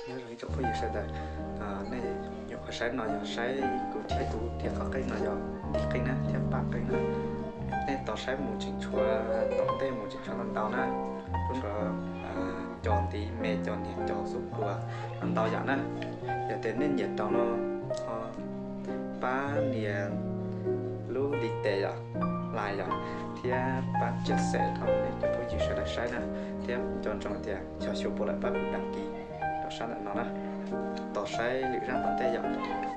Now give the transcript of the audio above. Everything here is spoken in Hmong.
Nyob zoo ib tsoom phooj ywg sawv daws, nej nyuam qhuav saib no yog saib kuv thiab kuv thiab qhov qeej no yog tiv qeej na thiab paj qeej na. Nej tos saib mus tseem tshuav tom ntej mus tseem tshuav ntau ntau na. Lub nrog cov ntiv me cov niag cov xub pluas ntau ntau yam na. Yog tias nej nyiam rau no ho pab nias lub tiv tes yom, like yom, thiab pab share rau nej cov phooj ywg sawv daws saib na, thiab nco ntsoov tias yog xyuas puas lawm pab kuv đăng ký rau sab ntawm no na. Tos saib lwm zaj tom ntej yom.